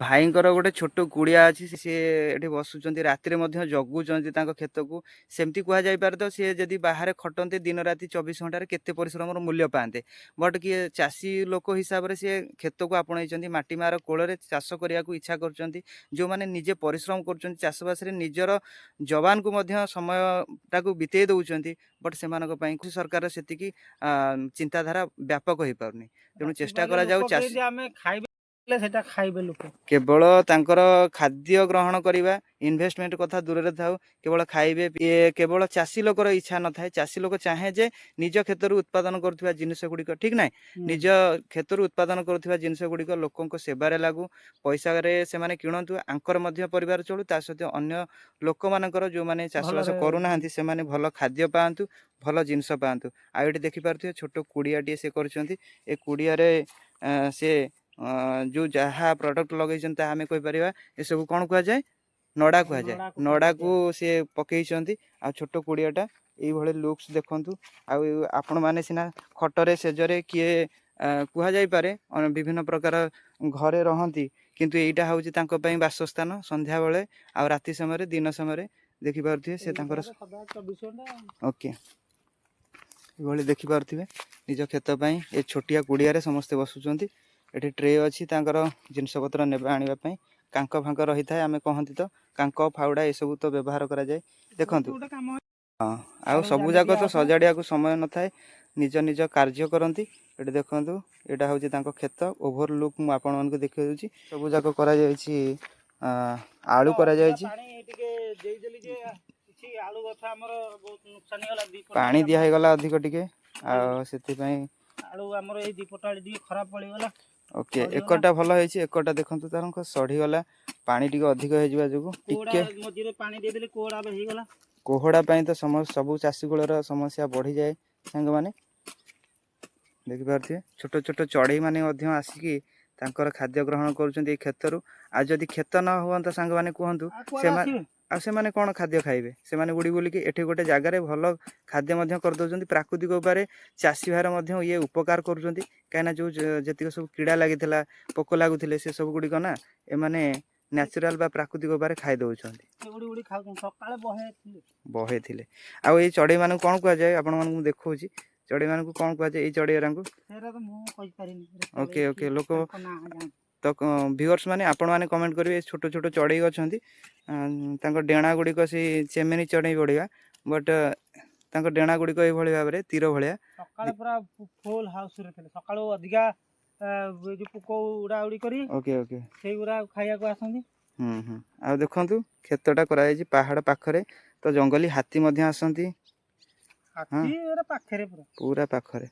ଭାଇଙ୍କର ଗୋଟେ ଛୋଟ କୁଡ଼ିଆ ଅଛି। ସିଏ ଏଠି ବସୁଛନ୍ତି, ରାତିରେ ମଧ୍ୟ ଜଗୁଛନ୍ତି ତାଙ୍କ କ୍ଷେତକୁ। ସେମିତି କୁହାଯାଇପାରେ ତ, ସିଏ ଯଦି ବାହାରେ ଖଟନ୍ତେ ଦିନ ରାତି 24 ଘଣ୍ଟାରେ କେତେ ପରିଶ୍ରମର ମୂଲ୍ୟ ପାଆନ୍ତେ। ବଟ୍ କିଏ ଚାଷୀ ଲୋକ ହିସାବରେ ସିଏ କ୍ଷେତକୁ ଆପଣେଇଛନ୍ତି, ମାଟି ମାର କୋଳରେ ଚାଷ କରିବାକୁ ଇଚ୍ଛା କରୁଛନ୍ତି। ଯେଉଁମାନେ ନିଜେ ପରିଶ୍ରମ କରୁଛନ୍ତି ଚାଷବାସରେ, ନିଜର ଯବାନକୁ ମଧ୍ୟ ସମୟଟାକୁ ବିତେଇ ଦେଉଛନ୍ତି, ବଟ୍ ସେମାନଙ୍କ ପାଇଁ ସରକାର ସେତିକି ଚିନ୍ତାଧାରା ବ୍ୟାପକ ହେଇପାରୁନି। ତେଣୁ ରାତି ଚେଷ୍ଟା ପାହିଲେ କରାଯାଉ ଲୋକ ଚାଷୀ କେମିତି ଆମେ ଖାଇବେ, ସେଟା ଖାଇବେ ଲୋକ। କେବଳ ତାଙ୍କର ଖାଦ୍ୟ ଗ୍ରହଣ କରିବା, ଇନଭେଷ୍ଟମେଣ୍ଟ କଥା ଦୂରରେ ଥାଉ। କେବଳ ଖାଇବେ ଇଏ କେବଳ ଚାଷୀ ଲୋକର ଇଚ୍ଛା ନଥାଏ। ଚାଷୀ ଲୋକ ଚାହେଁ ଯେ ନିଜ କ୍ଷେତରୁ ଉତ୍ପାଦନ କରୁଥିବା ଜିନିଷ ଗୁଡ଼ିକ, ଠିକ ନାହିଁ, ନିଜ କ୍ଷେତରୁ ଉତ୍ପାଦନ କରୁଥିବା ଜିନିଷ ଗୁଡ଼ିକ ଲୋକଙ୍କ ସେବାରେ ଲାଗୁ, ପଇସାରେ ସେମାନେ କିଣନ୍ତୁ, ଆଙ୍କର ମଧ୍ୟ ପରିବାର ଚଳୁ, ତା ସହିତ ଅନ୍ୟ ଲୋକମାନଙ୍କର ଯେଉଁମାନେ ଚାଷବାସ ଭଲରେ କରୁନାହାନ୍ତି, ସେମାନେ ଭଲ ଖାଦ୍ୟ ପାଆନ୍ତୁ, ଭଲ ଜିନିଷ ପାଆନ୍ତୁ। ଆଉ ଏଠି ଦେଖିପାରୁଥିବେ ଛୋଟ କୁଡ଼ିଆଟିଏ ସେ କରିଛନ୍ତି। ଏ କୁଡ଼ିଆରେ ସେ ଯେଉଁ ଯାହା ପ୍ରଡ଼କ୍ଟ ଲଗେଇଛନ୍ତି, ତାହା ଆମେ କହିପାରିବା ଏସବୁ କ'ଣ କୁହାଯାଏ? ନଡ଼ା କୁହାଯାଏ। ନଡ଼ାକୁ ନଡ଼ାକୁ ସିଏ ପକେଇଛନ୍ତି। ଆଉ ଛୋଟ କୁଡ଼ିଆଟା ଏଇଭଳି ଲୁକ୍ସ ଦେଖନ୍ତୁ। ଆଉ ଆପଣମାନେ ସିନା ଖଟରେ ସେଜରେ କିଏ କୁହାଯାଇପାରେ ବିଭିନ୍ନ ପ୍ରକାର ଘରେ ରହନ୍ତି, କିନ୍ତୁ ଏଇଟା ହେଉଛି ତାଙ୍କ ପାଇଁ ବାସସ୍ଥାନ। ସନ୍ଧ୍ୟାବେଳେ ଆଉ ରାତି ସମୟରେ, ଦିନ ସମୟରେ ଦେଖିପାରୁଥିବେ ସେ ତାଙ୍କର ସଦା 24 ଘଣ୍ଟା। ଓକେ, ଏଭଳି ଦେଖିପାରୁଥିବେ ନିଜ କ୍ଷେତ ପାଇଁ ଏ ଛୋଟିଆ କୁଡ଼ିଆରେ ସମସ୍ତେ ବସୁଛନ୍ତି। ଏଠି ଟ୍ରେ ଅଛି ତାଙ୍କର ଜିନିଷପତ୍ର ନେବା ଆଣିବା ପାଇଁ। କାଙ୍କ ଫାଙ୍କ ରହିଥାଏ, ଆମେ କହନ୍ତି ତ, କାଙ୍କ ଫାଉଡ଼ା ଏସବୁ ତ ବ୍ୟବହାର କରାଯାଏ। ଦେଖନ୍ତୁ। ଗୋଟେ କାମ। ହଁ, ଆଉ ଆଉ ସବୁ ଜାଲି ଯାକ ତ ଦିଆହବ। ସଜାଡ଼ିବାକୁ ସମୟ ନଥାଏ, ନିଜ ନିଜ କାର୍ଯ୍ୟ କରନ୍ତି। ଏଠି ଦେଖନ୍ତୁ, ଏଇଟା ହେଉଛି ତାଙ୍କ କ୍ଷେତ। ଓଭର ଲୁକ୍ ମୁଁ ଆପଣମାନଙ୍କୁ ଦେଖେଇ ଦେଉଛି। ସବୁ ଯାକ କରାଯାଇଛି, ଆଳୁ କରାଯାଇଛି। ପାଣି ଟିକେ ଦେଇଦେଲି ଯେ କିଛି ଆଳୁ ଗଛ ଆମର ବହୁତ ନୁକସାନ ହେଇଗଲା ଦି ପଟ। ପାଣି ଦିଆ ହେଇଗଲା ଅଧିକ ଟିକେ, ଆଉ ସେଥିପାଇଁ ଆଳୁ ଆମର ଏଇ ଦି ପଟ ଆଳୁ ଟିକେ ଖରାପ ପଳିଗଲା। ଓକେ। ସଢ଼ିଗଲା। ଏକଟା ଭଲ ହେଇଛି, ଏକଟା ଦେଖନ୍ତୁ ତାଙ୍କ ସଢ଼ିଗଲା ପାଣି ଟିକେ ଅଧିକ ହେଇଯିବା ଯୋଗୁଁ। କୋଉଡା ଟିକେ ମଝିରେ ପାଣି ଦେଇଦେଲି, କୋଉଡା ଏବେ ହେଇଗଲା। କୋହଡ଼ା ପାଇଁ ତ ସବୁ ଚାଷୀ କୂଳର ସମସ୍ୟା ବଢ଼ିଯାଏ। ସାଙ୍ଗମାନେ, ଦେଖିପାରୁଥିବେ ଛୋଟ ଛୋଟ ଚଢ଼େଇ ମାନେ ମଧ୍ୟ ଆସିକି ତାଙ୍କର ଖାଦ୍ୟ ଗ୍ରହଣ କରୁଛନ୍ତି ଏଇ କ୍ଷେତରୁ। ଆଉ ଯଦି କ୍ଷେତ ନ ହୁଅନ୍ତା, ସାଙ୍ଗମାନେ କୁହନ୍ତୁ, ଆଉ କୁଆଡେ ସେମାନେ ଆସିବେ? ଆଉ ସେମାନେ କ'ଣ ଖାଦ୍ୟ ଖାଇବେ? ସେମାନେ ଉଡ଼ି ବୁଲିକି ଏଠି ଗୋଟେ ଜାଗାରେ ଭଲ ଖାଦ୍ୟ ମଧ୍ୟ କରିଦେଉଛନ୍ତି। ପ୍ରାକୃତିକ ଉପାୟରେ ଚାଷୀ ଭାଇର ମଧ୍ୟ ଇଏ ଉପକାର କରୁଛନ୍ତି, କାହିଁକିନା ଯେଉଁ ଯେତିକ ସବୁ କୀଡ଼ା ଲାଗିଥିଲା, ପୋକ ଲାଗୁଥିଲେ, ସେ ସବୁ ଗୁଡ଼ିକ ନା ଏମାନେ ନ୍ୟାଚୁରାଲ ବା ପ୍ରାକୃତିକ ଉପାୟରେ ଖାଇ ଦେଉଛନ୍ତି। ସେ ଉଡ଼ି ଉଡ଼ି ଖାଉଛନ୍ତି। ସକାଳେ ବହେ ଥିଲେ। ବହେ ଥିଲେ। ଆଉ ଏଇ ଚଢ଼େଇମାନଙ୍କୁ କ'ଣ କୁହାଯାଏ? ଆପଣମାନଙ୍କୁ ମୁଁ ଦେଖାଉଛି, ଚଢ଼େଇମାନଙ୍କୁ କ'ଣ କୁହାଯାଏ ଏଇ ଚଢ଼େଇରାଙ୍କୁ? ସେଟା ତ ମୁଁ କହିପାରିନି। ଓକେ, ଲୋକ ତାଙ୍କ ନାଁ ଜାଣି ତ ଭିଉଅର୍ସ ମାନେ, ଆପଣମାନେ କମେଣ୍ଟ କରିବେ। ଏ ଛୋଟ ଛୋଟ ଚଢ଼େଇ ଅଛନ୍ତି, ତାଙ୍କ ଡେଣା ଗୁଡ଼ିକ ସେଇ ଚେମେନି ଚଢ଼େଇ ବଢ଼ିଆ, ବଟ୍ ତାଙ୍କ ଡେଣା ଗୁଡ଼ିକ ଏଇଭଳି ଭାବରେ ତୀର ଭଳିଆ। ସକାଳେ ପୁରା ଫୁଲ ହାଉସ ରେ ଥିଲେ। ସକାଳୁ ଅଧିକା ଏ ଯୋଉ ପୋକ ଉଡା ଉଡି କରି ଓକେ ଓକେ ସେଇଗୁରା ଖାଇବାକୁ ଆସନ୍ତି। ହୁଁ ହୁଁ ଆଉ ଦେଖନ୍ତୁ, କ୍ଷେତଟା କରାଯାଇଛି ପାହାଡ଼ ପାଖରେ, ତ ଜଙ୍ଗଲୀ ହାତୀ ମଧ୍ୟ ଆସନ୍ତି। ହାତୀ ଏରା ପାଖରେ ପୁରା। ପୁରା ପାଖରେ।